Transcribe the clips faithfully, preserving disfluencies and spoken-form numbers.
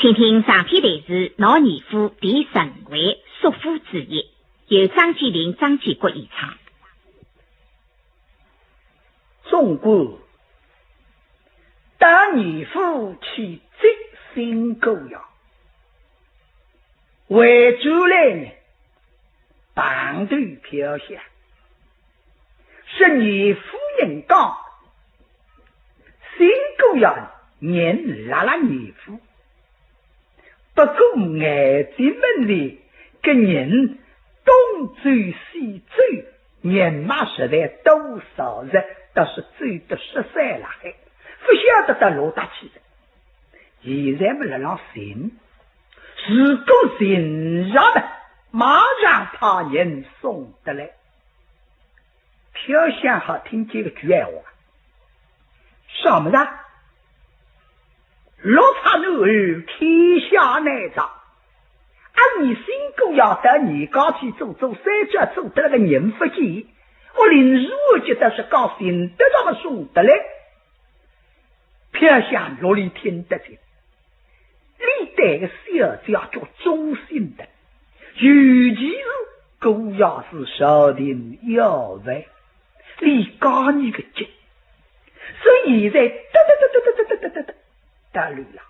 听听长篇弹词《闹严府》第十五回《叔父之役》，由张鉴庭、张鉴国演唱。总管到严府去接新姑爷，回转来呢，碰头飘香。 是严夫人讲，新姑爷人辣辣严府，不过眼睛门里个人东走西走，人马实在多少人，倒是走得失散了海，勿晓得到哪搭去了。现在么辣浪寻，如果寻着了，马上派人送得来。 飘香好听见搿句闲话，啥物事啊？六尺男儿天下难找，啊，伲新姑爷到伲家去做做三脚，做得了个人勿见，我临时我觉得是讲寻得着么送得来。飘香落里听得见， 俚对个小姐叫忠心的，尤其是姑爷是朝廷要犯，俚加你个急，所以现在得得得得得得得得得得得来了。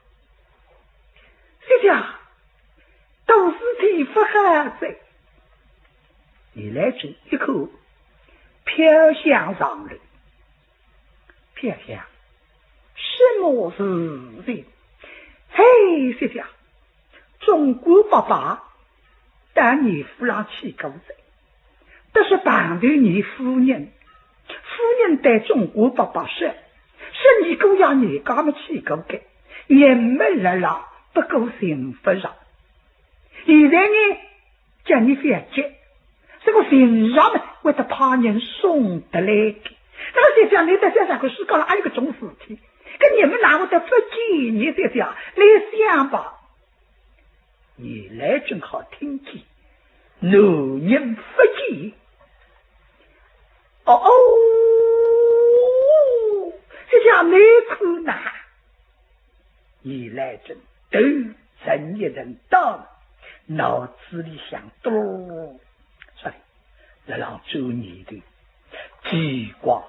小姐，大事体勿好哉。严兰贞一看，飘香上来， 飘香，什么事情？嘿，小姐，总管伯伯到严府浪去过哉，倒是碰头伲夫人，夫人对总管伯伯说，说伲姑爷伲家么去过个，人么辣辣，不过寻勿着。现在呢， 叫你覅急，搿个寻着么，会得派人送得来个。那么小姐，你倒想想看，世界上还有搿种事体，搿人么哪会得勿见呢？小姐，你想吧。严兰贞好听见，男人勿见。哦哦，小姐，你看呐。 严兰贞头沉一沉，到脑子里想嘟噜，出来，辣浪转念头，奇怪。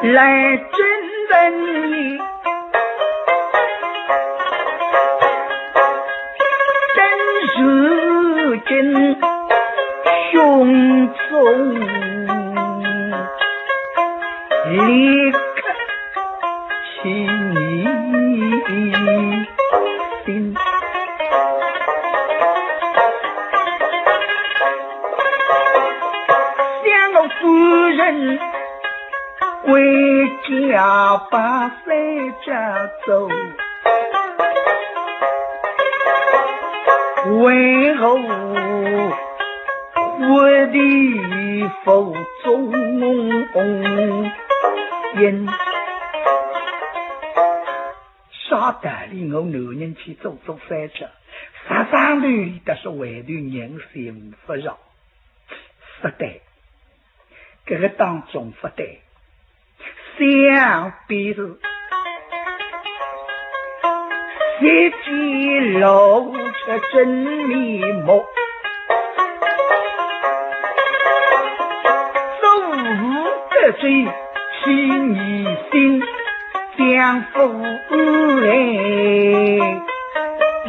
兰贞问你， 真是真胸中立刻起疑心。想我夫人 回家把三脚走，为何我的腹中人？啥道理我男人去做做三脚，啥上头里搭是回头人寻勿着？勿对，搿个当中勿对。 想必是席间露出真面目，做事得罪起疑心，将父害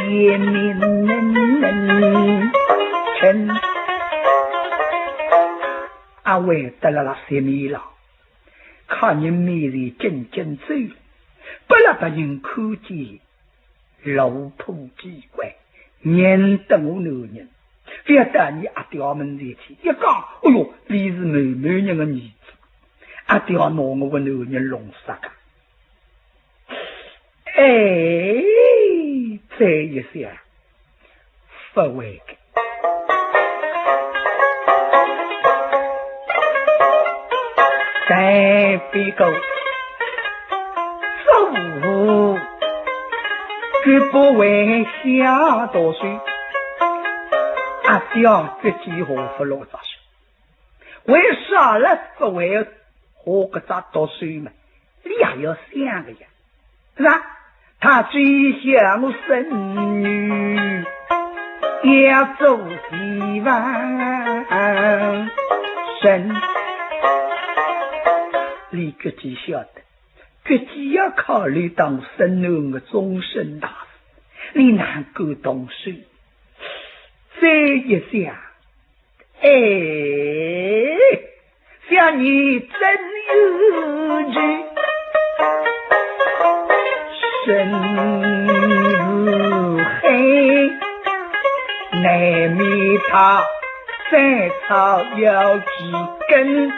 也明能能成。阿会得了啦，什么了？ 客人面前紧紧走，拨勒别人看见，落魄机关，认得我男人，覅到伲阿爹门前去，一讲，哎哟，俚是某某人的儿子，阿爹拿我个男人弄杀个。 哎，这一下，勿会个。再别个，做父，绝不会下毒手。阿爹搿句话勿落着手，为啥了勿会下搿只毒手嘛？你也要想个呀，是吧？他最想孙女也做一万人，你搿句晓得，搿句要考虑到孙囡个终身大事，你哪敢动手？再一想，哎，想你真有趣，深似海，难免他斩草要除根，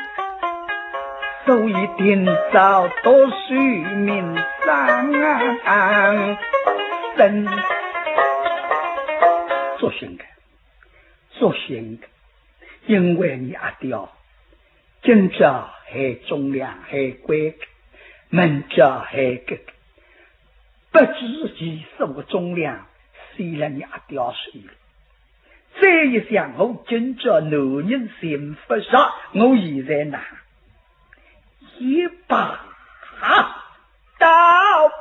所以定早读书名声生。作兴个，作兴个，因为你阿爹今朝还忠良还乖个，明朝还搿个，不知其所个忠良死了你阿爹手里。再一想，我今朝男人寻勿着，我现在哪一把倒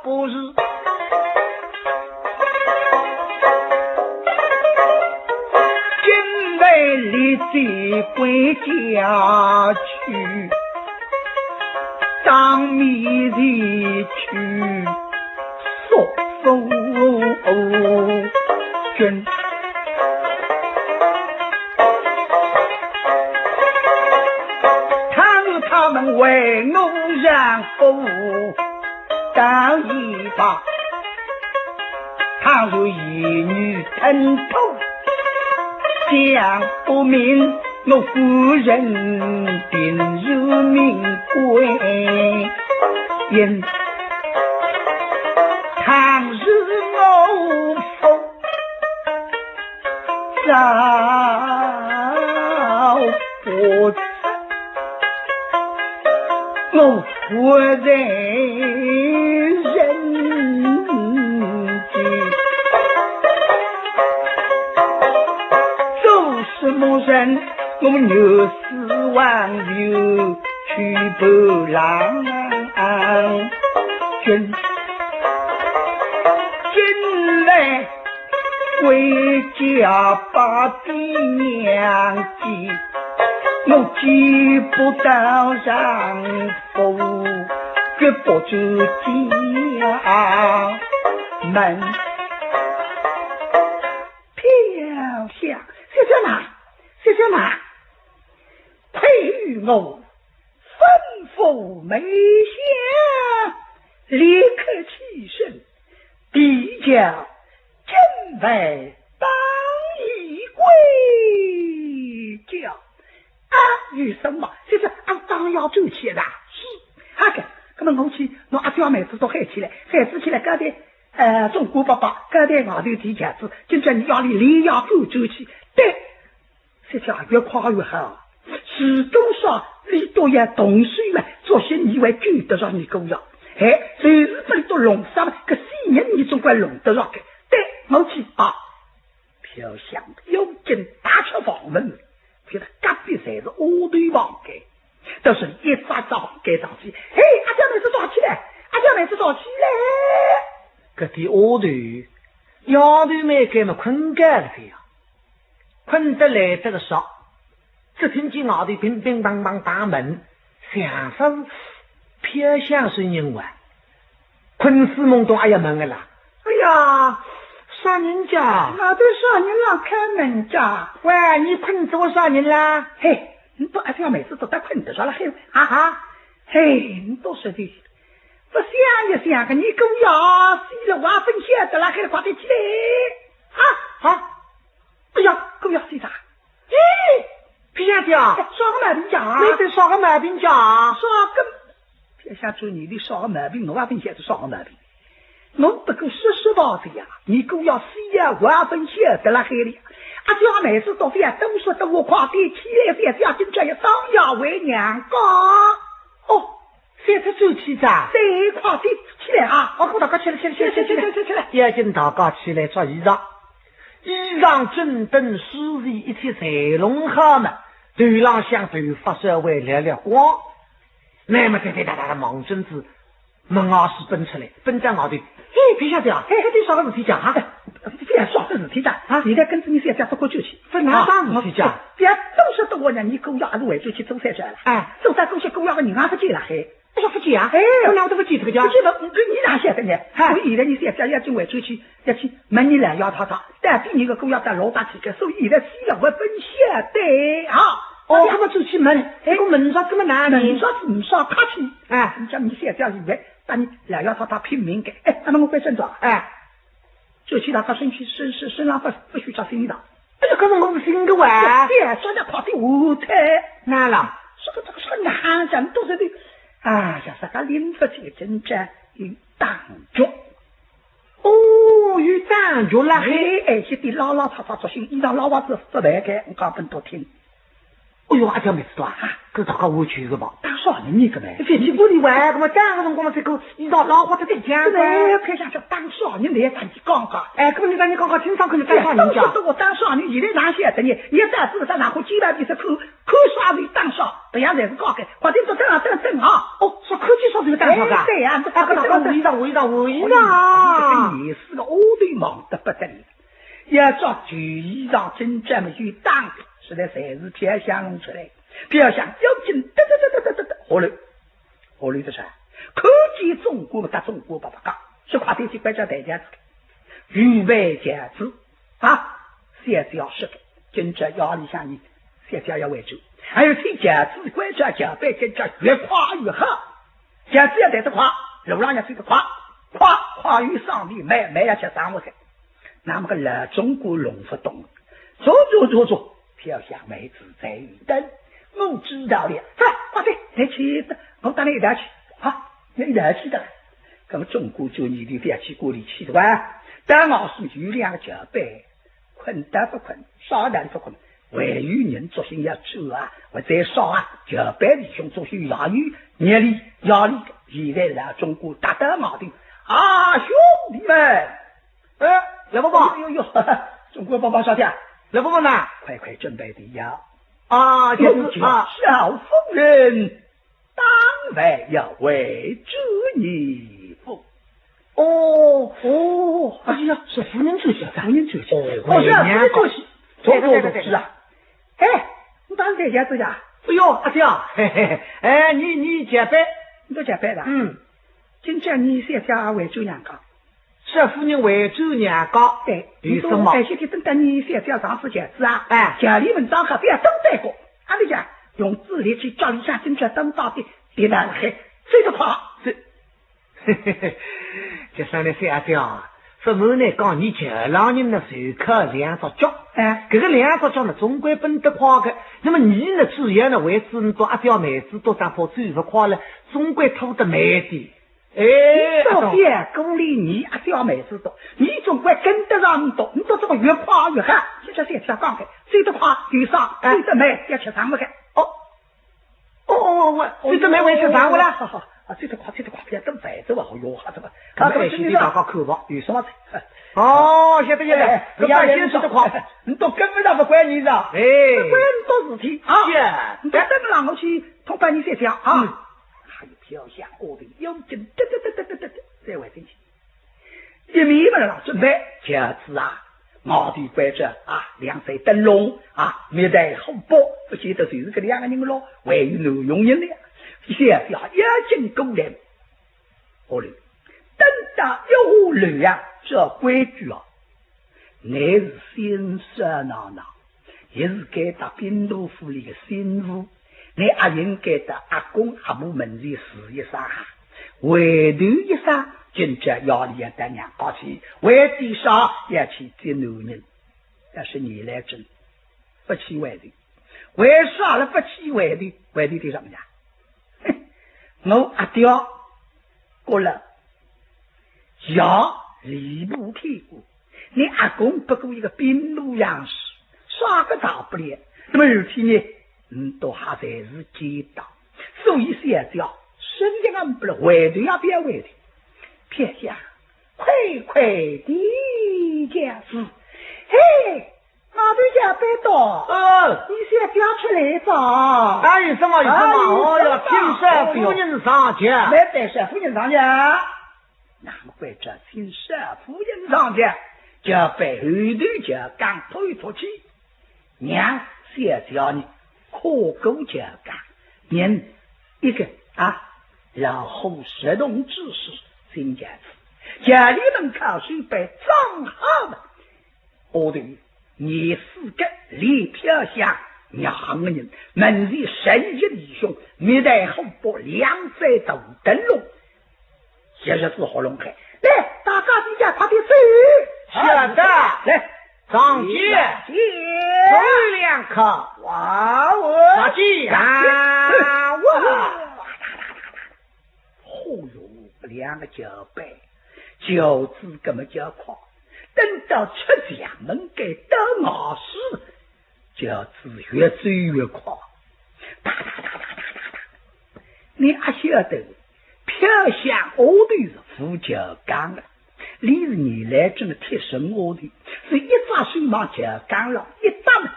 不是。今晚立即回家去，当面前去说夫君。倘若他们为我让步，倒也罢，倘若言语吞吐，讲不明，我夫人定有命归阴。倘若我夫 遭不测，我活在人间，做什么人？我们有 死亡又去不郎君，今晚回家把爹娘见，我见不到丈夫，绝不出家门。飘香，小姐呐，小姐呐， 配与我吩咐梅香立刻起身，提轿进外当以归轿。啊，有什么？这是俺当要转去的。是。好个，那么我去拿阿姐妹子都喊起来，喊仔起来，告诉，呃，总管伯伯，告诉外头提轿子，今朝你夜里连夜赶转去。对， 这叫越快越好。是多少你都要动手嘛，作兴你还救得着你姑爷。哎，就是拨你都弄伤了，搿死人你总归弄得着个。对，我去啊。飘香要紧打开房门，看到隔壁侪是丫头房间，但是一只只房间上去，嘿，阿姐妹子抓起来，阿姐妹子抓起来。搿点丫头，丫头蛮该么困觉了个呀。 困得来得个熟，只听见外头乒乒乓乓打门，像是飘香声音哇。困死懵懂，哎呀，问个啦。哎呀，啥人家？外头啥人啦？开门家。喂，你困着啥人啦？嘿，你都阿姐妹子都得困得着了，嘿，啊哈，嘿，你都说的，不想一想个，你姑爷死了，我还勿晓得了，还得快点起来。啊，啊。 哎呀，姑爷死哉！咦，飘香姐啊，啥个毛病家？你得啥个毛病家？啥个？飘香姐，你的啥个毛病？我也勿晓得啥个毛病。我不过说说话的呀，你姑爷死呀，我也勿晓得了海里。阿姐妹子到底要多说多话，快点起来，小姐今朝要当夜回娘家。哦，小姐转去哉？对，快点起来啊！哦，大家起来，起来，起来，起来，起来，起来，起来。要紧大家起来着衣裳。衣裳整顿，梳洗一切侪弄好嘛，头浪向头发稍微撩撩光，那么哒哒哒哒哒望准仔门外势奔出来，奔到外头，嘿，别晓得啊，嘿，嘿，有啥个事体讲啊？哎，覅啥个事体讲啊，现在跟仔伲小姐到过去去。勿哪桩事体讲？啊，覅多说多话呢，伲姑爷还是回转去做三转了。哎。做到过去姑爷个人也勿见了，嘿。 哎呀，勿见啊？哎，我哪会得勿见脱个家？勿见了，搿伲哪晓得呢？嗨。所以现在伲小姐要紧回转去，要去问伲老爷太太，到底伲个姑爷到哪搭去个，所以现在死了还勿晓得啊。哦，哎呀，搿么转去问，哎，搿个问着搿么哪能？问着是勿啥客气。哎。人家伲小姐现在搭伲老爷太太拼命个，哎，那么我关照啊。哎。转去大家身体，身，身，身浪勿，勿许着新衣裳。 哎呀，搿是我新个哇。对，小姐快点下台。哪啦？搿个，搿个，搿个哪讲都是的。哎呀，搿个拎勿起个，真正有打脚。哦，有打脚啦。哎，哎，一点老老太太作兴，衣裳老房子勿来个，我讲拨侬听。哎哟，阿姐妹子多啊，搿大家我去是吧？打啥人呢搿个？覅去管伊哇，搿么打个辰光嘛，这个衣裳老房子得讲噻。哎，看上去打啥人来打 讲讲。哎，搿么侬讲，侬讲讲，清爽可能打啥人讲？哎，当时我打啥人，现在哪晓得呢？伲打仔个啥，哪会几百米是看，看啥人打啥，别样侪是讲个，快点坐等啊，等等啊。哦，说看见啥人打啥个？哎，对呀，哎，搿个，搿个，我衣裳，我衣裳，我衣裳。哎呦，搿个严氏个丫头忙得不得了，要着旧衣裳，真正么有打个，实在侪是飘香弄出来，飘香要紧，得得得得得得得，下来。 下来个啥？看见总管么搭总管伯伯讲，说快点去关照台轿子，预备轿子啊，小姐要说个，今朝夜里向呢，小姐要回转，还有请轿子关照轿班，今朝越快越好，轿子要抬得快，路浪要走得快，快，快有生意，慢，慢要吃生活个。 那么个老总管弄勿懂，坐坐坐坐，飘香妹子在等，我知道了，走，快点，你去，我带你一道去，啊，你一道去的。那么总管叫你的覅去管伊去的哇，当老师有两个轿班，困得不困，啥人不困，还有人作兴要走啊，我再说啊，轿班弟兄作兴要有热力，要力，现在老总管踏到外头，啊，兄弟们， 哎，老伯伯。哎呦呦，总管伯伯，小姐。老伯伯呢？快快准备的呀。啊，就是啊。小夫人，当然要回转你府。哦，哦，哎呀，是夫人转去了。夫人转去。哦，哦，是啊，夫人转去。走，走，走，是啊。哎，你当然在家走呀？哎呦，阿姐啊，嘿嘿嘿，哎，你，你加班？我加班的。嗯。今朝你小姐回转娘家。 是夫人回转娘家，对，有什么？哎，现在等到你小姐上仔轿子啊，哎，轿里门打开，覅等待过。阿里讲，用指力去叫里向进去，等到底，别难了，嘿，走得快。这，嘿嘿嘿，这三位小姐啊，说我呢讲，你轿浪人呢，手铐两只脚，哎，搿个两只脚呢，总归奔得快个。那么你呢，主要呢，为仔你到阿姐妹子到，哪怕走勿快了，总归拖得慢点。 哎，你到底啊，功力你阿姐妹子多，你总归跟得上你多，你到这个越快越好。现在小姐讲个，走得快有伤，哎，走得慢要吃伤个。哦，哦，哦，我走得慢我要吃伤个啦。好好好，啊，走得快，走得快，覅等慢走啊，哦哟，好，这个，啊，这个，这个，这个，好，好，好，有什么？哦，晓得，晓得，哎，搿个先走得快，你都跟勿上，勿怪你是啊，哎，勿怪你多事体啊，是啊，你都跟勿上，我去通报你小姐啊。嗯。 还有飘香，我的腰筋，得得得得得得得，再回进去。一面门上准备轿子啊，外头关照啊，两盏灯笼啊，密带红布，勿晓得就是搿两个人咯，还有男佣人了。小姐要紧过来，下来，等到一下楼啊，照规矩啊， 乃是新少奶奶，也是该搭兵部府里个新妇，乃也应该到阿公阿婆门前示一声哈，回头一声，今朝夜里要到娘家去，为点啥要去接男人？但是你来真，勿去回头，为啥了勿去回头？回头点什么呀？哼，我阿爹过了，爷离不开我。 你阿公不过一个兵部尚书，啥个大不了？那么事体呢，嗯，都还侪是知道。所以小姐啊，身体俺不了，回头也不要回头。飘香，快快地叫是，嘿，外头叫板到。哦。你先叫出来吧。哎，有什么，有什么？哎，有什么？哦哟，请少夫人上轿。来，带少夫人上轿。难怪这请少夫人上轿，叫板后头轿杠推出去。娘，小姐呢，跨过轿杠，人一个啊，老虎食动之势进轿子，轿帘门口手板装好了。 下头廿四个连飘香两个人，门前十一弟兄，一台虎辂两盏大灯笼，一日子好弄开。来，大家回家快点走。晓得。来，上去。上去。走两口。哇哦。上去。啊，哇。 嚯哟，两个轿板，轿子搿么叫快，等到出墙门该到外势，轿子越走越快。哒哒哒哒哒哒哒，你阿晓得，飘香下头是扶轿杠的，俚是原来真个贴身下头，是一只手往轿杠浪一搭呢，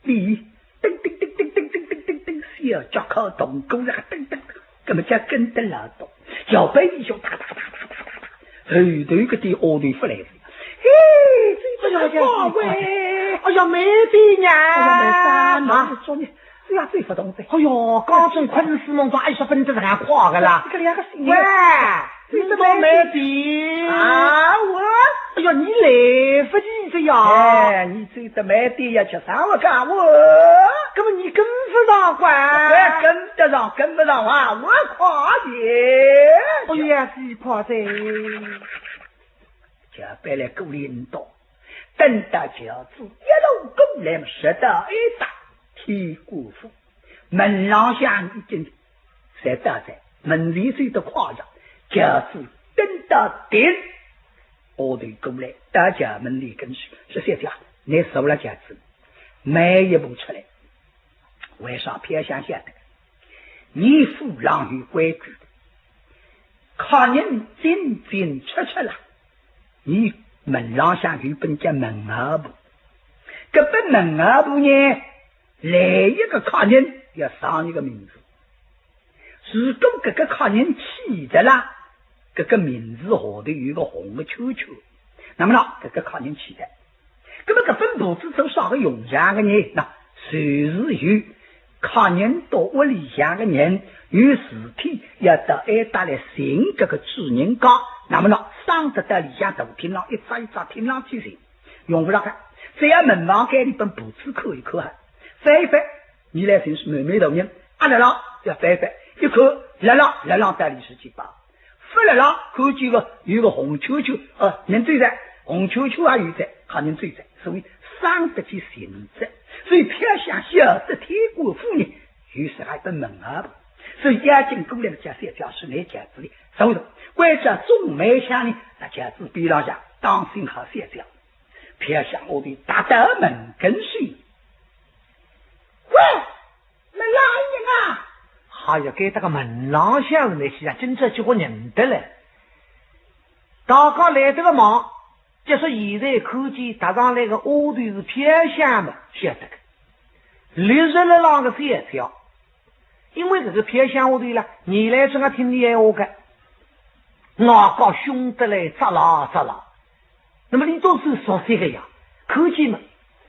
哩，叮叮叮叮叮叮叮叮叮，小脚敲动过来，叮叮，搿么叫跟得牢笃。小背一雄哒哒哒哒哒哒哒，后头搿点丫头勿来事。嘿，这个哎呀，宝贝，哎呀，妹弟呀，哎呀，妹三，啊，哪里做呢？这样最不懂的。哎哟，刚从困死梦中，哎，是分得这样快个啦。这个两个心喂，你做妹弟啊，我，哎哟，你来不及的呀。哎，你 走得慢点呀，吃生活干活。搿么你跟勿上个？哎，跟得上，跟勿上啊，我快点。哎呀，是快哉。轿板来过来呒多，等到轿子一路过来么，直到一搭天官府，门浪向已经侪到哉，门前走得快哉，轿子等到停，丫头过来，到轿门里跟前，说：“小姐，你坐了轿子，慢一步出来。”为啥？飘香晓得，伲府浪有规矩，客人进进出出了，伲门浪向有本叫门号簿，搿本门号簿呢，来一个客人要上一个名字。 如果搿个客人去的啦，搿个名字下头有个红个圈圈，那么呢，搿个客人去的。那么搿本簿子做啥个用场个呢？那就是有客人到屋里向个人有事体要到埃搭来寻搿个主人家，那么呢，省得到里向大厅浪一只一只厅浪去寻，用勿着个。只要门房间里本簿子看一看啊，翻一翻， 伲来寻是某某大人，啊，辣辣，要翻翻，一看，辣辣，辣辣到里向去吧。勿辣辣，看见个有个红圈圈，呃，人走哉，红圈圈也有哉，客人走哉，所以省得去寻哉。所以飘香晓得天官夫人有啥一本门号簿，所以要紧过来个叫小姐是来轿子里，所以说，关照众妹香呢，辣轿子边浪向当心好小姐。飘香下头踏到门跟首，喂， 门浪向啊！哎呀，该搭个门浪向是哪去啊？今朝几个人得了。大家来得个忙，就说现在看见踏上来个丫头是飘香嘛，晓得个。历日了浪个小姐，因为搿个飘香丫头啦，原来正好听俚闲话个，外加凶得来扎啦扎啦。 那么俚倒是熟悉个呀，看见嘛。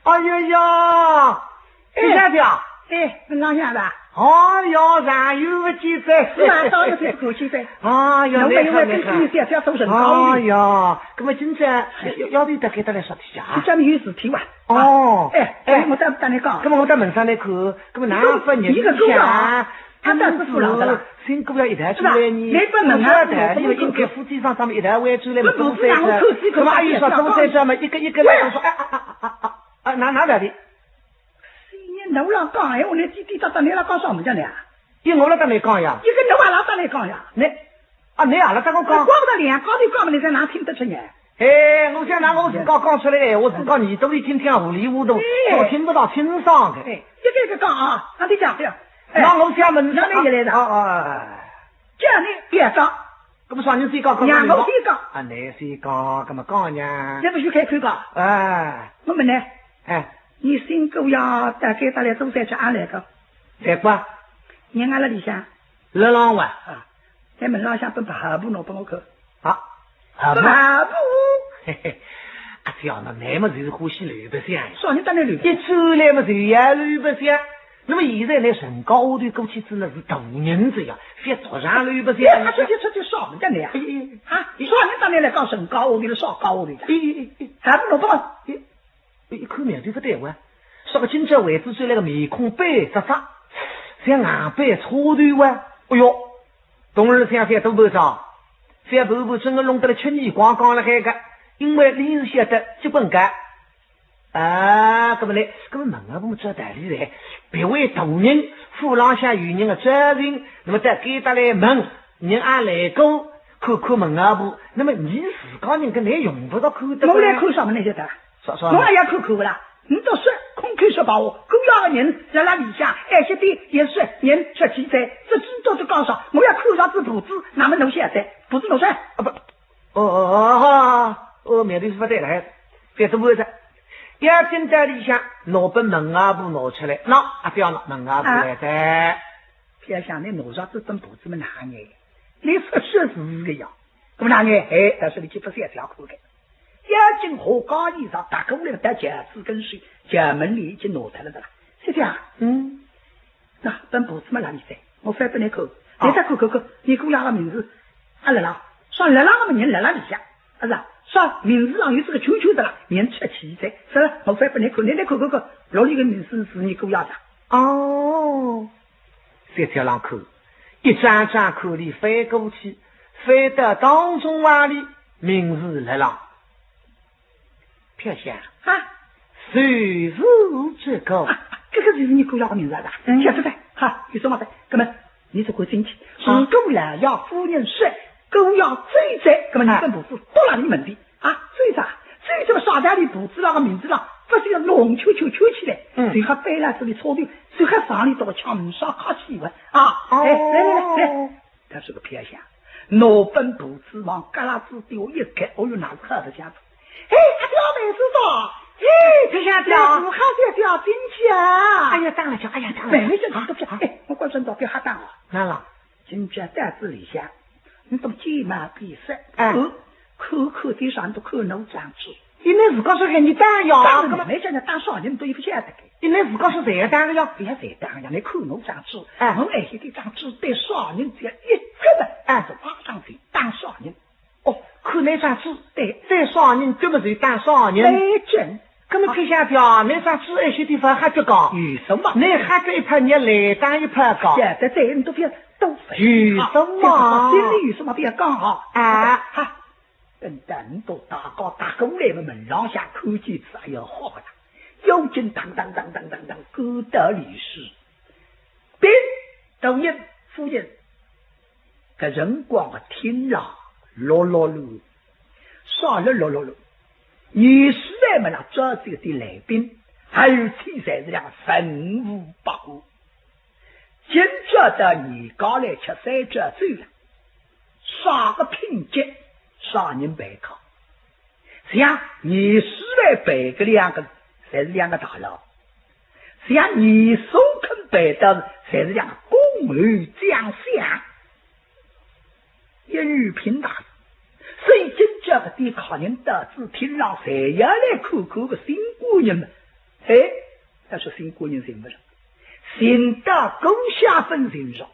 哎呀呀，哎，小姐啊。哎，门浪向是吧？哎呀，长远勿见哉。是啊，早就勿看见哉。哎呀，侬勿用来跟今朝小姐做人家。哎呀，那么今朝要，要到该搭来说体啊？今朝有事体哇。哦，哎，哎，哎，我搭，搭侬讲。那么我搭门上来看，那么哪能勿认得相？ 啊，搿是勿浪的啦。辛苦了一道出来呢，是吧？侬勿问啊，我勿问。应该夫妻双双一道回转来嘛，多三转。那么阿有啥多三转嘛，一个一个来，我说，哎，啊，啊，啊，啊，啊，哪，哪来的？是侬老讲闲话，侬滴滴答答，侬老讲啥物事呢？因为我辣搭侬讲呀。一个侬也辣搭侬讲呀。侬，啊，侬也辣搭我讲。光着两家头讲嘛，侬哪听得出呢？ 哎，我想拿我自家讲出来，我自家耳朵里听听糊里糊涂，哎，我听勿大清爽的。哎，一个一个讲啊，阿弟讲对啊。哎，那我想问，哪里来的？啊，啊，啊。叫侬别讲。搿么啥人先讲？让我先讲。啊，倷先讲，搿么讲呀？搿勿许开口讲。哎。我问倷，哎。倷新姑爷到该搭来做啥去？阿来个？来过。人阿辣里向？辣浪哇。啊，倷门浪向本本号簿拿拨我看。啊，号簿？本号簿。嘿嘿，阿姐啊，倷么就是欢喜乱白相呀。啥人搭倷乱白相？一转来么就要乱白相。 那么现在呢，人家下头过去子呢是大人子呀，覅独上乱白相。哎，阿姐，出去啥物事呢呀？哎，哎，啊，啥人搭倷来讲人家下头了，啥家下头了？哎，哎，哎，哎。还勿弄懂啊？哎，哎，一看苗头勿对哇，啥个今朝为仔转来个面孔板扎扎，像硬板插头哇。哎哟，同志想覅多半招，覅半半真个弄得来吃耳光光了海个，因为俚是晓得结棍个。 啊，搿么呢，搿么问啊，搿么照道理来，别位大人，府浪向有人个招人，那么到该搭来问，人阿来过，看看门号簿，那么倷自家人搿倷用勿着看的。我来看啥么倷晓得？啥，啥？我也要看看勿啦？倷倒说，空口说白话，姑爷个人辣辣里向，而且点也是人出去哉，搿知道得讲啥？我要看啥子簿子，那么倷晓得，簿子倷说。啊，不， 哦，哦，哦，哦，苗头是勿对了，覅多问哉。要紧到里向，拿本门号簿拿出来，喏，阿姐拿门号簿来哉。覅想倷拿着搿本簿子么哪能？倷勿识字个呀，搿么哪能？哎，但是倷去勿是也是要看个。要紧下高衣裳，踏过来到轿子跟首，轿门帘已经拿脱了的啦。小姐啊，嗯。 喏，本簿子么辣里哉，我翻拨倷看，啊。倷再看看看，倷姑爷个名字，啊，辣辣，啥辣辣个么人辣辣里向，啊是啊，啥名字浪有搿个圈圈的啦，人出去哉，是吧？我翻拨倷看，倷再看看看，落里个名字是倷姑爷的。哦，小姐浪看，一张张看里翻过去，翻到当中啊里，名字辣辣。 飘香。啊？就是这个。啊，搿个就是倷姑爷个名字啊？嗯。晓得哉，哈，有啥么哉？搿么倷只管进去，啊。如果老爷夫人说，姑爷走哉，搿么倷本簿子倒辣倷门前，啊，走哉，走哉么啥道理簿子浪个名字浪，勿是要弄圈圈圈起来，嗯。最好翻辣搿里插头，最好上里头个抢，呒啥客气话，啊，哦。哎，来来来来， 但是个飘香，拿本簿子往旮旯子底下一盖，哦哟，哪是好得家伙？哎，阿姐，梅子姐，哎，飘香姐，梅子姐，进去啊！哎呀，打扰哉，哎呀，打扰哉。慢慢叫，啊，搿个，哎，我关照倷覅瞎打哦。哪了？今朝到仔里向，倷都见面便说，哎。嗯，看看点啥，倷都看倷张嘴。 倷自家说喊倷打呀，当然，搿么倷叫人打啥人都勿晓得个。倷自家说谁要打个呀？覅谁打呀，倷看我张嘴，哎。我埃些点张嘴对啥人只要一看呢，哎。是马上就打啥人。哦，看倷张嘴，对。对啥人，搿么就打啥人。对准。搿么飘香姐，倷张嘴埃些点勿好瞎讲。有啥么？倷瞎讲一派，人家来打一派个。晓得哉，倷都覅多说。有啥么？心里有啥么覅讲哈。哎。哈。 等到倷都大家踏过来么，门浪向看见仔，哎呀，好勿啦，要紧当当当当当当，赶到里向。禀大人、夫人，搿辰光个厅浪落落乱，啥落落落乱？严世蕃么啦，招仔点来宾，而且侪是两个文武百官。 今朝到严家来吃三朝酒了，啥个品级，啥人陪客。像严世蕃陪个两个，侪是两个大佬。像严嵩肯陪个，侪是两个公侯将相。一语平大。所以今朝搿点客人到仔厅浪，侪要来看看搿新官人嘛。哎，但是新官人寻勿着。 寻到姑爷勿寻着。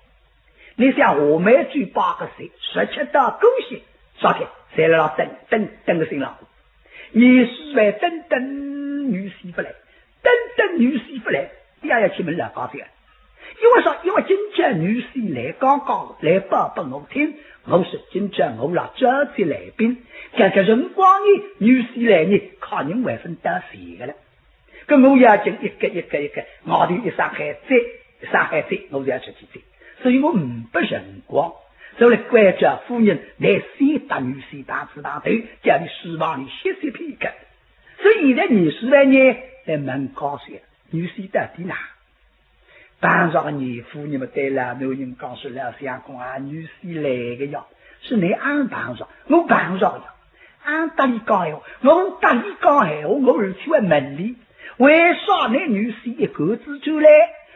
倷想夏梅酒摆个席，十七道姑爷，啥体？侪辣辣等，等，等个新郎官。严世蕃等等女婿勿来，等等女婿勿来，爹要去问老家姐。因为啥？因为今朝女婿来刚刚来报拨我听，我说今朝我辣招仔来宾，搿个辰光呢，女婿来呢，客人还朆到齐个了。 搿我要紧一个一个一个，外头一双鞋子，一双鞋子，我就要出去走。所以我呒不辰光，所以关照夫人，倷先搭女婿碰仔碰头，叫俚书房里歇息片刻。所以现在严世蕃呢，来问家小，女婿到底哪？碰着个严夫人么对老男人讲说，老相公啊，女婿来个呀。是倷阿碰着，我碰着呀。阿搭俚讲闲话，我搭俚讲闲话，我而且还问俚，为啥倷女婿一干子转来，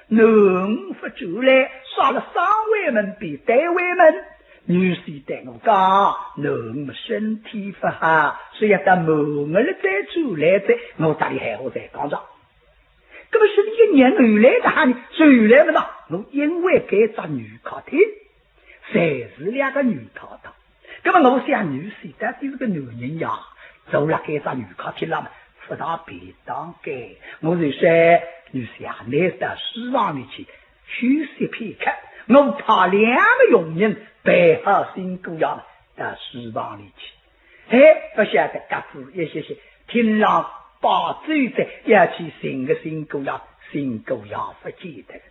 囡儿勿转来，啥了双回门变单回门？女婿对我讲，囡儿身体勿好，所以要到满月了再转来哉，我搭俚闲话才讲着。那么是俚一年后来个哈呢，转来么呢？我因为该只女客厅，侪是两个女太太。那么我想女婿到底是个男人呀，坐辣该只女客厅浪嘛，勿大便当个。我就说，女婿啊，倷到书房里去休息片刻，我派两个佣人陪好新姑爷到书房里去。哎，勿晓得隔仔一歇歇，厅浪摆酒席，要去寻个新姑爷，新姑爷勿见得个。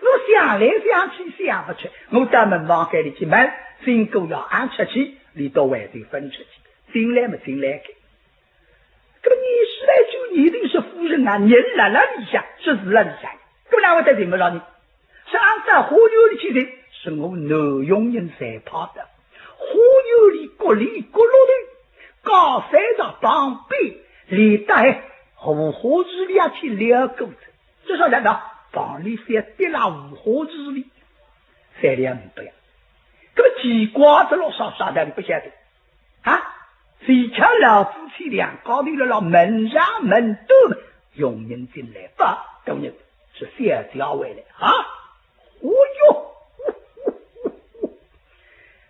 我想来想去想勿出，我到门房间里去问，新姑爷阿出去，俚倒还是勿出去，进来么进来个。那么女婿来就一定是夫人啊，人辣辣里向，说是辣里向，那么哪会得寻勿着呢？是阿到花园里去寻，是我男佣人才派的。花园里角里角落头，高山上旁边，连带荷花池里也去撩过仔。至少人家旁里覅跌辣荷花池里，三两五百。那么奇怪，这老啥啥道理勿晓得。啊，谁叫老夫妻两家头辣辣门上门对，佣人进来，勿，大人，是小姐回来啊。哦哟，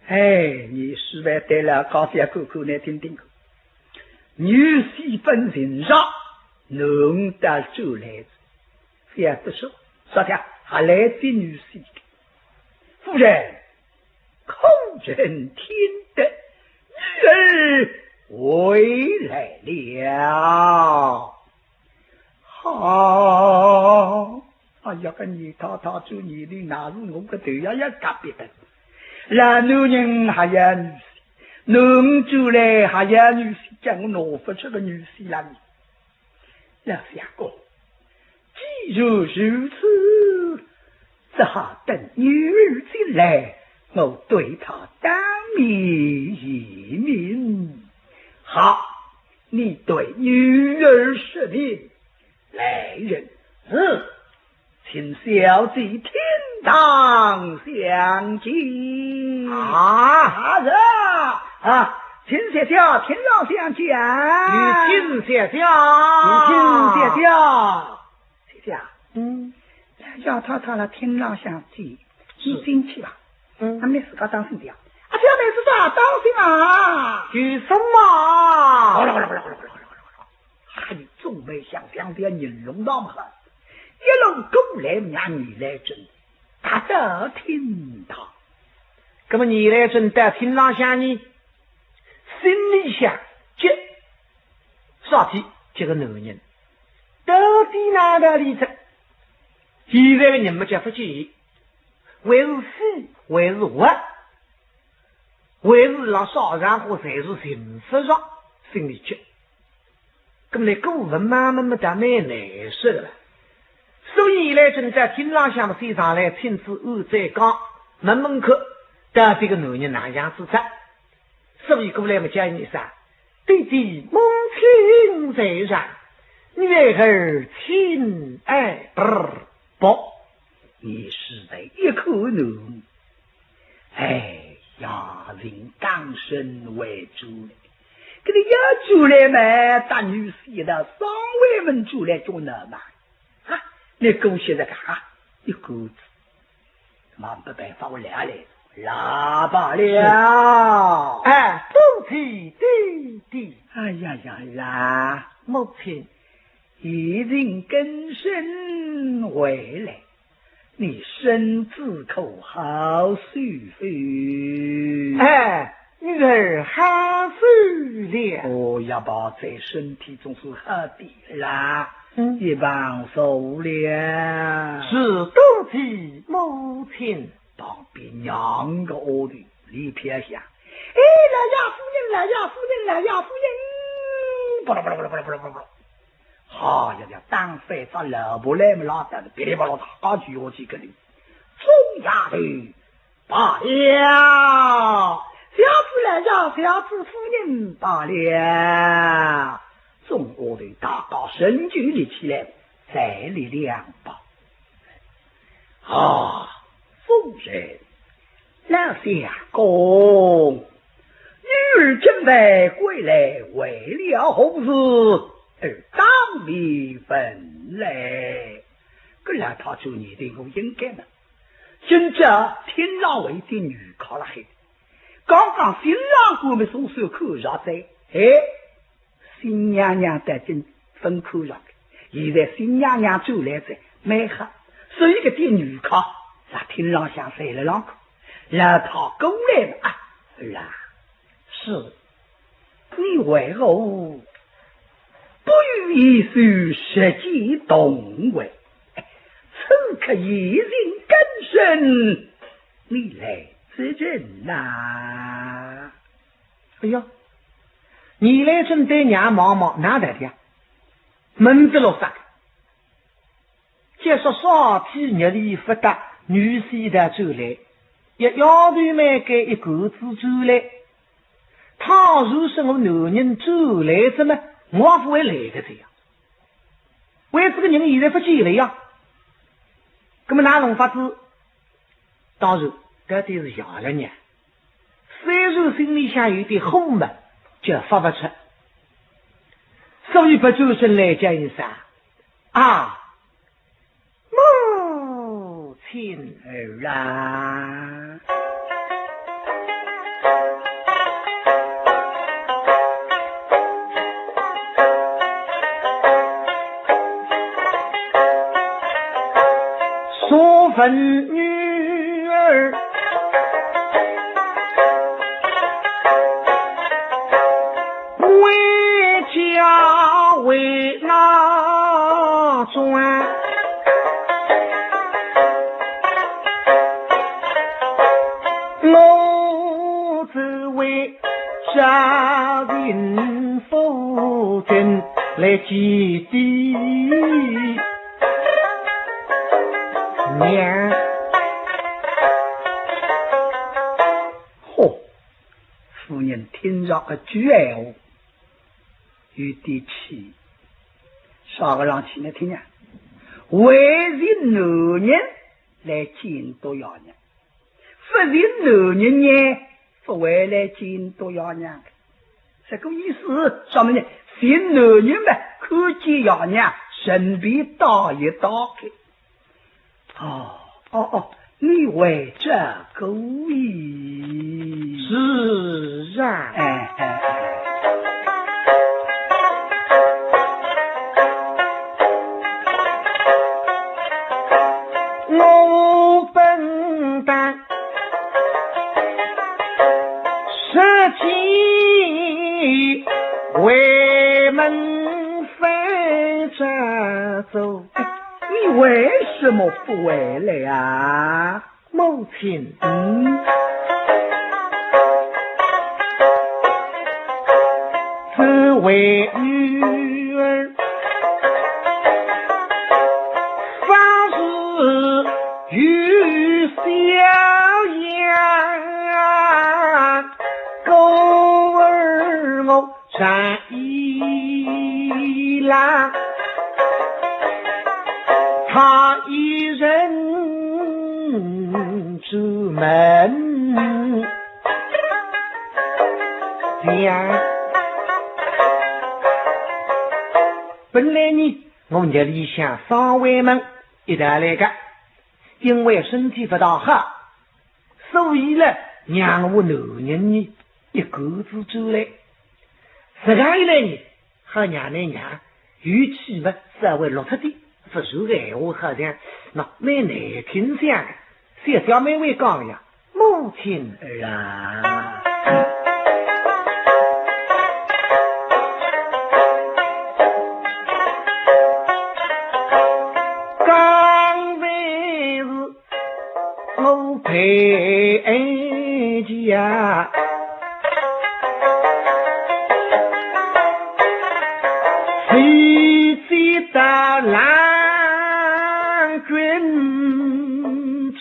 哎，女婿对老家小姐看看，倷听听看，女婿本寻着，囡儿倒转来哉，小姐说，啥个还来接女婿？夫人， 可曾听得女儿回来了？好，哎呀，个女太太转来，那是我个头呀要夹瘪脱。老男人还要女婿，囡儿转来还要女婿，叫我拿勿出个女婿啦。 老相公，既然如此，只好等女儿进来，我对她当面一明。好，你对女儿说明。来人，是，请小姐厅堂相见。啊，是啊，啊，请小姐厅堂相见。有请小姐。有请小姐。小姐，嗯，要太太辣厅堂相见，你进去吧。嗯。那么你自家当心点啊。啊，小妹子啊，当心啊。有什么？哗啦哗啦哗啦哗啦哗啦哗啦哗啦。哎，众妹想想的人龙当好，一路过来让你来整，大家听到。那么你来整到厅堂向呢，心里想，这，啥体，这个男人，到底哪个里头？现在的人么叫勿见，还是死，还是活？ 还是辣啥场化侪是寻勿着，心里急。搿么来过问嘛，么么倒蛮难说的了。所以现在正在厅浪向么先上来请示安再讲，问问看，到底个男人哪样子哉。所以过来么叫伊啥？爹爹母亲在上，女儿请安。不，不，你是在一口怒。 哎呀，人刚生为主呢，搿个要主来嘛，搭女婿一道双回门主来做呢嘛。啊，你恭喜这个啊，一个子，蛮没办法，我来了，来罢了。哎，多谢爹爹。哎呀呀呀，母亲， 已经更生回来，你身子可好受否？哎，女儿好受了。哦，也罢，这身体总是好点啦。嗯。一旁坐了。是，多谢母亲。旁边娘个丫头，里飘响。哎，老爷夫人，老爷夫人，老爷夫人。巴拉巴拉巴拉巴拉巴拉巴拉。 好呀呀，打翻只老婆来么拉倒，噼里啪啦大家就要去跟里。众丫头，罢了。小子来呀，小子夫人到了。众丫头大家伸手立起来，站立两旁。啊，夫人，老相公，女儿今晚归来为了何事？而当面问来。搿老太做女的我应该呢，今朝厅浪有点女客了嘿。刚刚新郎官么总算看着哉，哎，新娘娘倒真勿看着个，现在新娘娘转来哉，蛮好。所以搿点女客，辣厅浪向侪辣浪看，老太过来了啊，儿啊，是，你为何不与一首实际动为？此刻夜静更深，你来之人呐？哎呀，你来正对娘望望，哪来的呀？门子落啥个？ 就说啥体日里勿搭，女婿的转来，一丫头蛮该一个子转来。倘若是我男人转来着么，我也勿会来个这样。为这个人现在勿见了呀，那么哪弄法子？当然，搿点是谢了呢。虽然心里向有点火么，叫发勿出。所以勿转身来叫一声， 啊，母亲。儿啊。所问女儿 为家为哪桩？我只为家庭夫君来祭奠娘。嚯！ 夫人听着搿句闲话，有点气。啥个浪气呢？听呀，为寻男人来祭奠爷娘，勿寻男人呢，勿会来祭奠爷娘个。这个意思啥么呢？寻男人嘛，看见爷娘，顺便带一带个。 哦，哦，哦，你为这个意。是啊。哎，哎，哎。我本当 设计为门反着走。你为什么不回来啊？母亲。嗯。只为女儿 方是有小样，故而我常依赖他一人出门。这样，本来呢， 我日里向双回门一道来个，因为身体勿大好，所以呢，让我男人呢一个子转来。实梗一来呢，好让㑚娘有气嘛，稍微落脱点，勿然闲话好像喏，蛮难听相个。 小姐蛮会讲呀，母亲。儿啊。刚才是我陪嫁，谁知道郎君子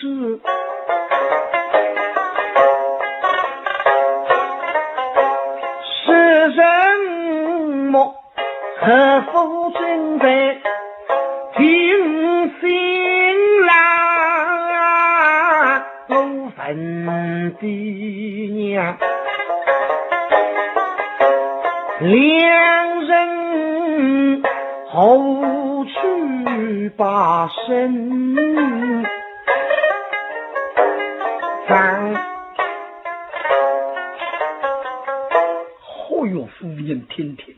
的娘，两人何去把身藏？哦哟，夫人听听，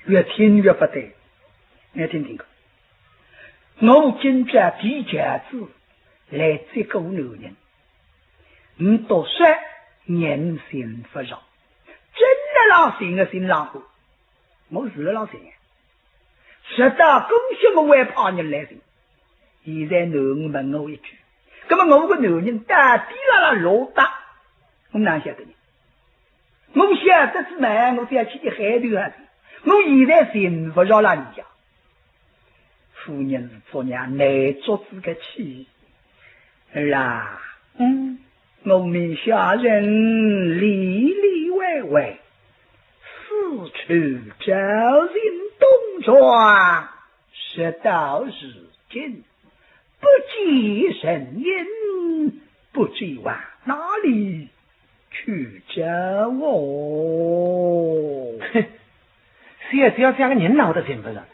越听越不对。你听听看，我今朝提轿子来接个男人， 唔读书，人寻勿着，真个辣寻个寻浪个，我是辣寻个。直到今朝我还派人来寻。现在囡儿问我一句，葛么我个男人到底辣辣哪搭？我哪晓得呢？我晓得仔嘛，我就要去一海头啊！我现在寻勿着了，人家。 夫人是做娘难做仔个气。儿啊，嗯，我们下人里里外外，四处找寻东床，直到如今，不见人影，不知往哪里去找哦。哼，小姐，像个人哪会得寻勿着？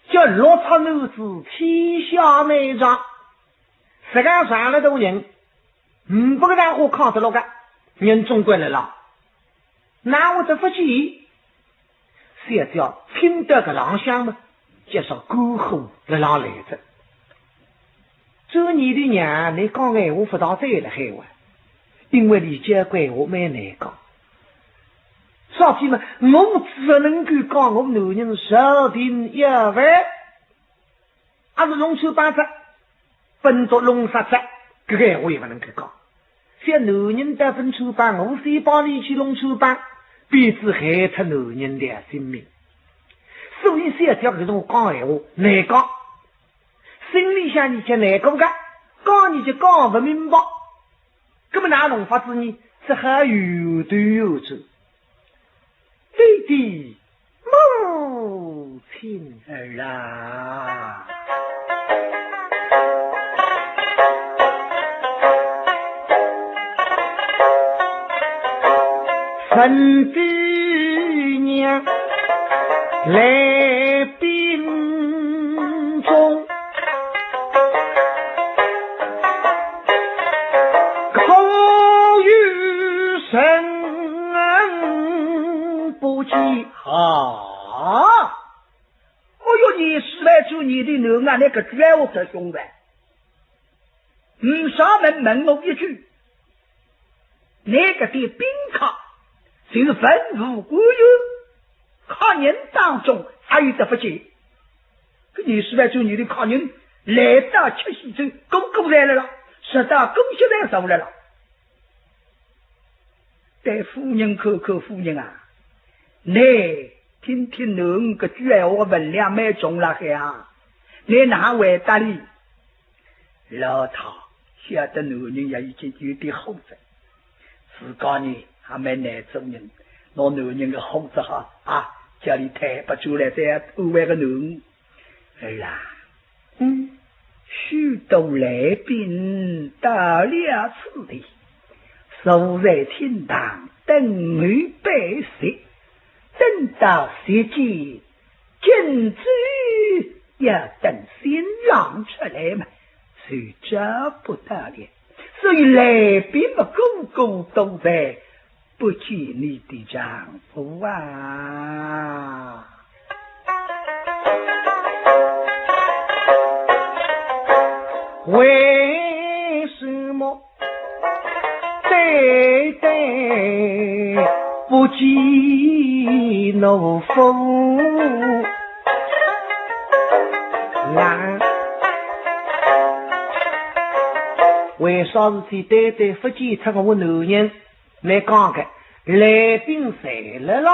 叫落魄男子天下难找，实梗上了多人，呒不个场化扛得牢个，人总归来了，哪会得勿见？小姐听到搿浪向嘛，就说干货辣浪来哉。 做你的娘，你讲闲话勿大对了海哇，因为俚交关闲话蛮难讲。啥体嘛，我只能够讲我男人受定要饭，还是弄臭板子，本都弄杀仔，搿个闲话也勿能够讲。像男人得本臭板，我先帮你去弄臭板，便是害脱男人的性命。所以小姐搿种讲闲话难讲。 心里向呢就难过个，讲呢就讲勿明白。葛么哪弄法子呢？只好由头由脚。爹爹，母亲儿啊！ 闻得娘来禀中，可有人不见？啊！哦哟，你是来做你的囡儿，那个绝活的凶犯。 唔上门问我一句，你搿点宾客，就是文武官员，客人当中还有得勿见？搿年数来做你的客人，来到七喜洲，个个来了啦，直到公歇来上来了。 对夫人看看，夫人啊，你听听囡儿搿句闲话分量蛮重辣海啊，你哪回答俚？老太晓得囡儿也已经有点火哉，自家呢还蛮难做人，拿囡儿个火仔哈啊，叫俚退拨转来，再安慰个囡儿。儿啊， 嗯，许多来宾到了此地，坐在厅堂等候摆席，等到席间敬酒，要等新郎出来嘛，就找不到了。所以来宾嘛，个个都在 不见你的丈夫啊。为什么单单不见奴夫？啊，为啥事体单单不见脱我男人？ 倷讲个，来宾侪来了，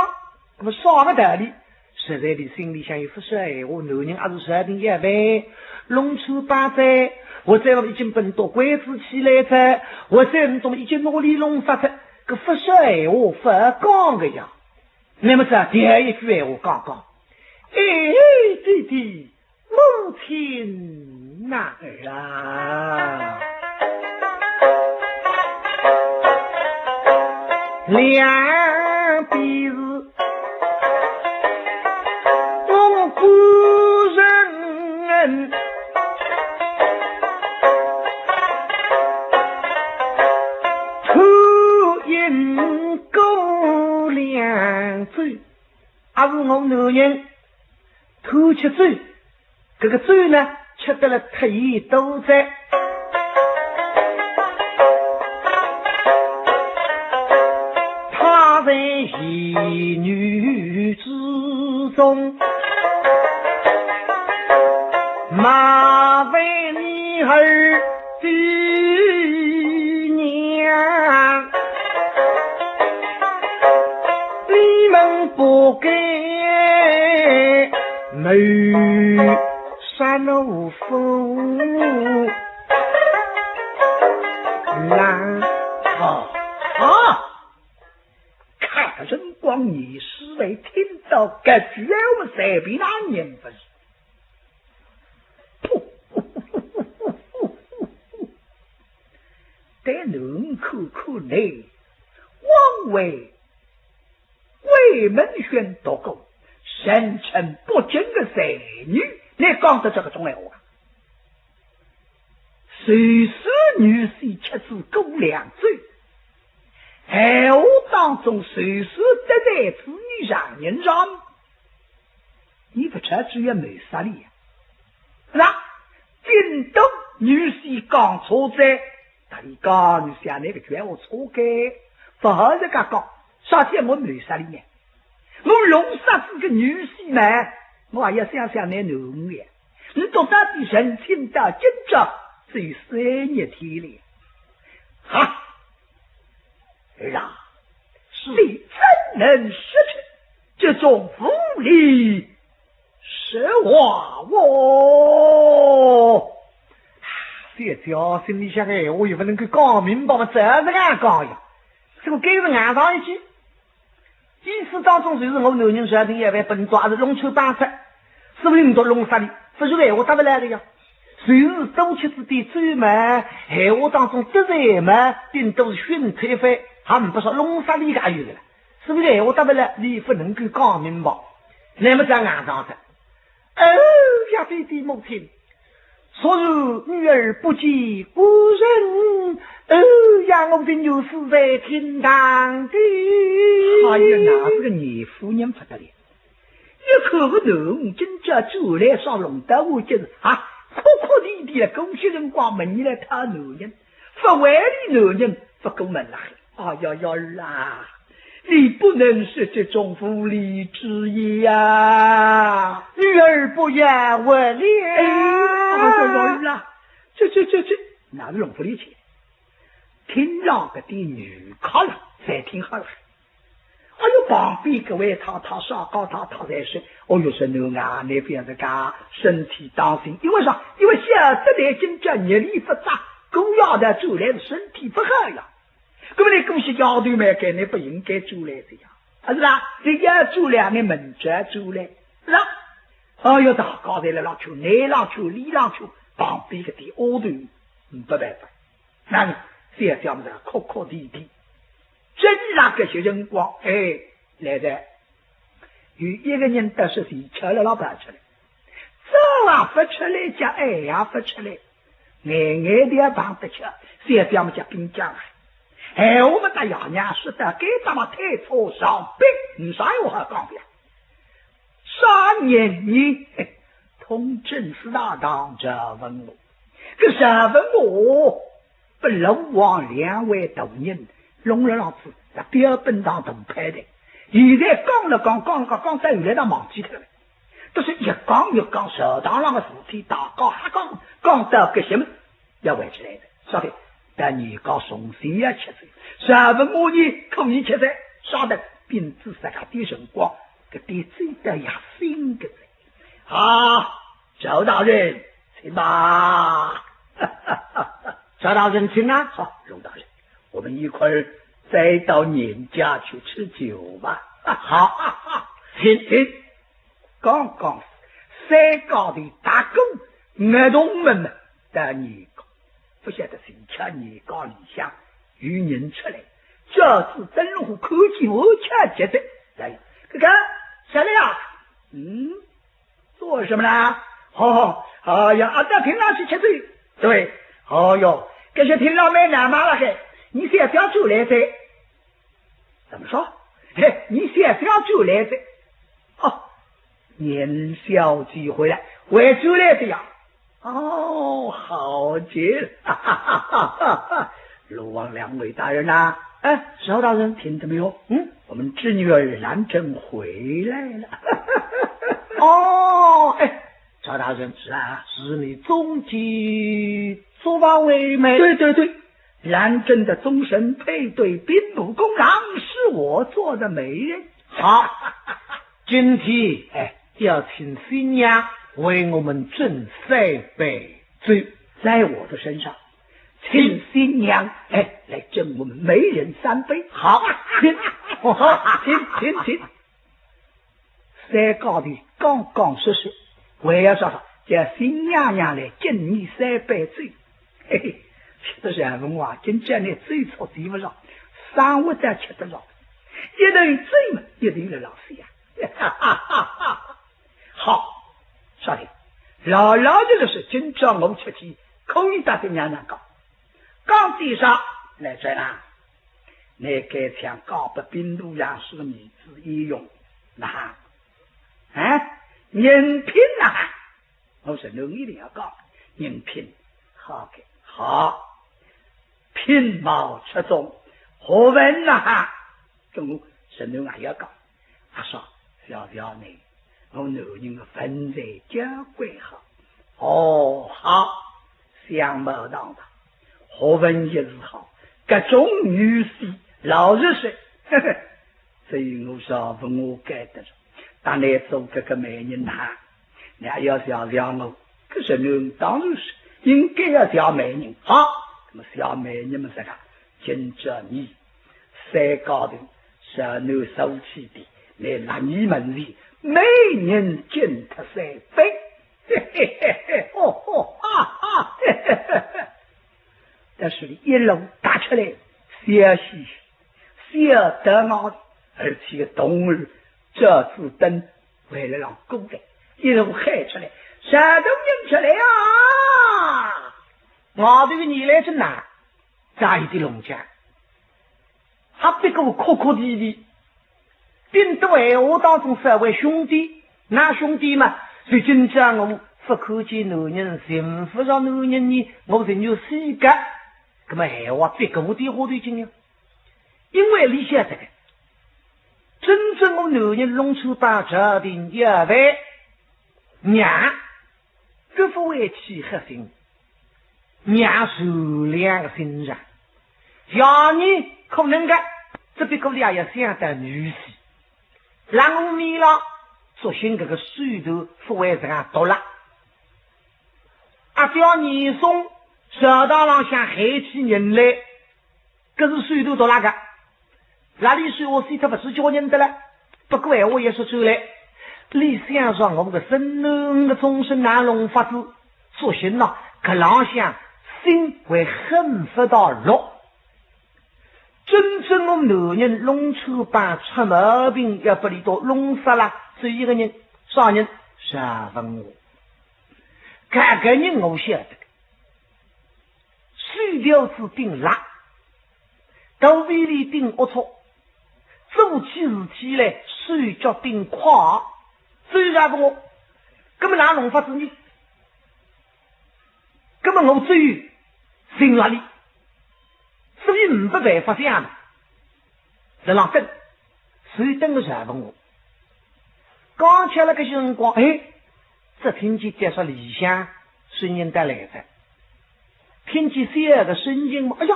那么啥个道理？实在俚心里向有勿少闲话，男人还是实梗要问，弄错摆哉，或者已经奔到关子起来哉，或者倷懂已经拿俚弄杀哉，搿勿少闲话勿讲个呀。那么再第二一句闲话讲讲，哎，弟弟， 母亲呐。哎呀，两边是我个人，偷饮过两杯，还是我男人偷吃酒。 搿个酒呢，吃得了忒多哉。他在言语之中，冒犯你儿的娘，你们不该谋 杀奴夫郎。啊啊！搿辰光严世蕃听到搿句闲话，随便哪能勿是？噗！对囡看看呢，枉为 闺门选独孤，人称北京的才女，倷讲得出搿种闲话啊？就是女婿吃仔过两杯，闲话当中就是得罪仔倷丈人丈母，倷勿吃酒也没啥哩呀，是吧？顶多女婿讲错哉， 搭俚讲，女婿啊，倷搿句闲话错个，勿好自家讲，啥体我谋杀俚呢？我弄杀仔个女婿嘛，我也要想想倷囡儿呀。倷到底成亲到今朝只有三日天哩。哈，儿啊，是。你怎能说出这种无理 实话哦。小姐心里想，哎，我又勿能够讲明白嘛，照实梗讲呀。搿个该是硬上一句，意思当中就是我男人实梗要犯笨拙，还是弄错帮哉，所以倷倒弄杀俚，勿然闲话搭勿来个呀。就是多吃仔点酒嘛，闲话当中得罪嘛，顶多是训退番，还勿说弄杀俚介有个了。 所以闲话搭勿来，俚勿能够讲明白。那么再硬上哉，哦呀，爹爹母亲，昨日女儿不见官人，哦呀，我的女婿在厅堂的。哎呀，那是个严夫人勿得了，一看个囡儿今朝转来上弄到我，就是啊，哭哭啼啼了，搿歇辰光问俚来讨男人，勿为俚男人，勿过问了。 哎呀呀啦，你不能说这种无礼之言呀！女儿不要问了。哎，哎呀呀啦，这这这这，哪能弄勿理解？厅浪搿点女客了，侪听好了。哎哟，旁边搿位太太、少高太太侪说，哦哟，说囡儿啊，倷覅自家身体当心，因为啥？因为晓得倷今朝日里勿早，姑爷的转来是身体勿好呀。 搿么倷姑歇丫头嘛，该倷勿应该转来个呀，啊是啦？倷要转来，倷明朝转来，是啦？哎哟，大家侪辣浪劝，倷浪劝，俚浪劝，旁边搿点丫头，嗯，没办法。那么小姐么是哭哭啼啼，正辣搿歇辰光，哎，来哉。 有一个人得失是吃了老白吃了，早也勿吃了，叫哎也勿吃了，眼眼的也碰得吃，小姐么叫冰僵啊。闲话么搭爷娘说得该搭么推车上冰，没啥闲话好讲的呀。啥人呢？通政司大堂赵文华。搿赵文华 拨鲁王两位大人弄了浪子，辣表本堂大拍台。现在讲了讲，讲了讲，讲到后来倒忘记脱了。但是一讲一讲，朝堂上的事体，大家瞎讲，讲到搿歇么要回起来的，晓得？但年糕重新要吃吃，赵文华呢可以吃吃，晓得？并仔自家点辰光，搿点酒倒也醒个哉。啊，赵大人，请吧。 赵大人请啊。好，龙大人，我们一块儿再到严家去吃酒吧。好，请，请。刚刚三家头大哥、儿童们到严家，勿晓得是吃严家里向有人出来，照仔灯笼看见我吃吃的。哎，这个，啥了呀？嗯，做什么啦？哦，哎呀，阿到厅浪去吃酒。对，哦哟，搿歇厅浪蛮闹猛了嘿，你小姐转来哉。怎么说？嘿，你小姐转来哉。哦，您小姐回来，回转来的呀。哦，好极了，哈哈哈哈哈！鲁王两位大人呐，哎，赵大人，听到没有？嗯，我们侄女儿兰贞回来了。哦，哎，赵大人，是啊，是你中计捉把为媒？对对对，兰贞的终身配对兵部侍郎是我做的媒人。好，今天，哎，要请新娘为我们斟三杯酒。在我的身上，请新娘，哎，来斟我们媒人三杯。好，请，好，请，请，请。三家头刚刚说说，还要说说，叫新娘娘来敬你三杯酒。嘿嘿，吃得上文啊，今朝你酒吃得勿上，生活倒吃得上，一头醉嘛，一头辣浪想。好，说的，老老实实，今朝我出去，可以搭新娘娘讲。讲点啥？来，转啦。你该抢告白兵部尚书的儿子一用，那哈，哎，人品那哈，我说侬一定要讲，人品好个，好，品貌出众，学问那哈，跟我说侬也要讲，阿说，小小呢，我男人的文才交关好，哦，好，相貌堂堂，学问也是好，各种女婿老实说，呵呵，所以我说问我该得了，当然做这个媒人呐，你还要小小我，可是侬当然是应该要小媒人，好，那么小媒人嘛是个，今朝你三家头，小囡受气的，你拉你门前，媒人敬他三杯，嘿嘿嘿嘿，哦哦哈哈，嘿嘿嘿嘿。但是你一路打出来，笑嘻嘻，笑得我，而且童儿这次等为了让过来，一路喊出来，山东人出来啊！外头的人来真呐，扎一点弄僵，还不过哭哭啼啼，顶多闲话当中说为兄弟，那兄弟嘛，就今朝我不看见男人，寻不着男人呢，我情愿死个。那么闲话别个地方头讲呀，因为你晓得个，真正我男人弄出把朝廷要犯，娘，搿不会起黑心，娘善良个心肠。爷呢，可能个，只不过也要想到女婿。让我米了，作兴搿个手段不会这样毒辣。阿叫严嵩朝堂浪向害起人来，搿是手段毒辣个。哪里说我死脱勿是叫人的了？不过闲话也说出来，你想想我个孙囡个终身哪弄法子？作兴呐，搿浪向心会狠勿到落。真正我男人弄出把出毛病，要把你都弄杀了，只有一个人，啥人？赵文华。搿个人我晓得个，手条子顶辣，肚皮里顶龌龊，做起事体来手脚顶快，只有赵文华。搿么哪弄法子呢？搿么我只有寻牢伊，所以没办法想嘛。辣浪等，就等个赵文华。刚巧辣搿辰光，哎，只听见电视里向声音带来哉，听见小个声音嘛，哎呀，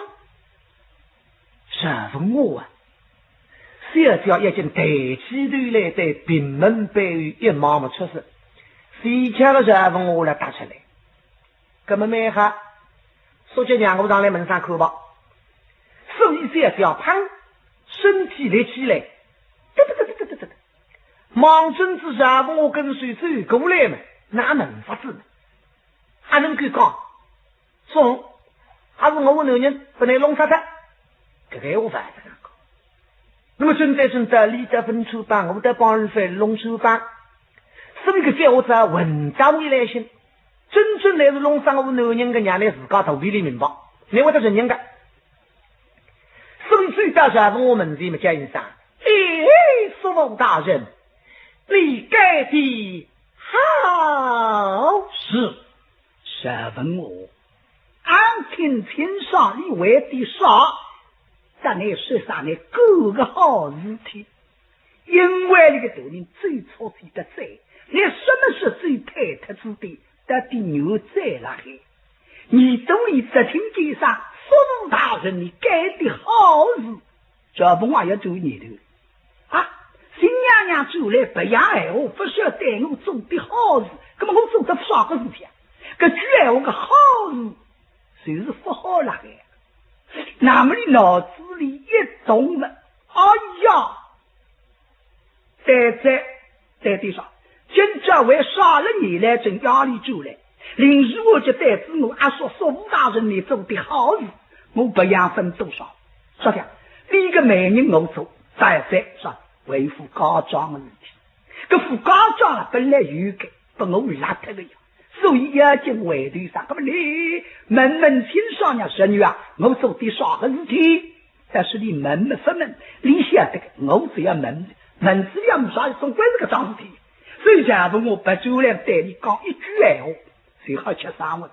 赵文华啊，小姐已经抬起头来，对屏门背后一望么出去，小姐个赵文华来搭出来。 搿么蛮好，小姐让我上来门上看吧。所以小姐砰，身体立起来，嘚嘚嘚嘚嘚嘚嘚，望准仔赵文华跟首走过来嘛，哪能法子呢？还能够讲，说，还是我男人拨伊弄杀脱，搿个闲话勿好讲。那么正在正在，俚搭勿穿帮，我搭帮人翻弄穿帮，所以搿番闲话只混账一来信，真正来是弄伤我男人个娘，拿自家肚皮里明白，倷会得承认个。所以走到赵文华门前么叫一声：“哎，叔父大人，你改的好。”“是，赵文华，俺听清爽，你为的啥？”“但你说啥呢？干个好事体。”因为那个大人最错最得罪，你什么事最推脱之的，到底有罪了嘿。你都已得听见啥？“叔父大人，你改的好事。”赵文华也做念头啊，新娘娘转来白样闲话，不晓得我做的好事，那么我做的啥个事体啊？搿句闲话个好事，就是不好了嘿。那么你脑子里一动了，哎呀，对对对对啥？今朝为啥了你来正夜里转来？临时我就对仔我阿叔叔父大人你做的好事，我不要分多少。说的，你个媒人我做，再再说为副嫁妆的事体。搿副嫁妆啊，本来有个，拨我落脱个呀。所以要紧回头上，那么你问问清爽呀，侄女啊，我做的啥个事体？但是你问么勿问，你晓得个，我只要问，问仔了么啥，总归是个桩事体。所以赵文华勿转来对你讲一句闲话，就好吃生活。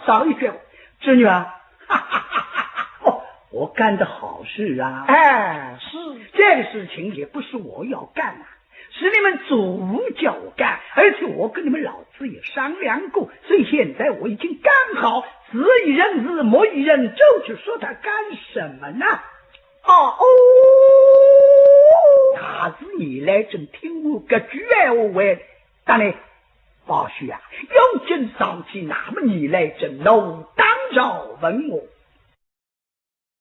啥个一句闲话？侄女啊，哈哈哈哈哈，哦，我干的好事啊。哎，是，这个事情也不是我要干啊，是你们祖父叫我干，而且我跟你们老子也商量过，所以现在我已经干好，子与人死，母与人咒，就说他干什么呢？哦哦，那是你来正听我搿句闲话喂，当然，宝玉啊，要紧上去，那么你来正怒打赵文华。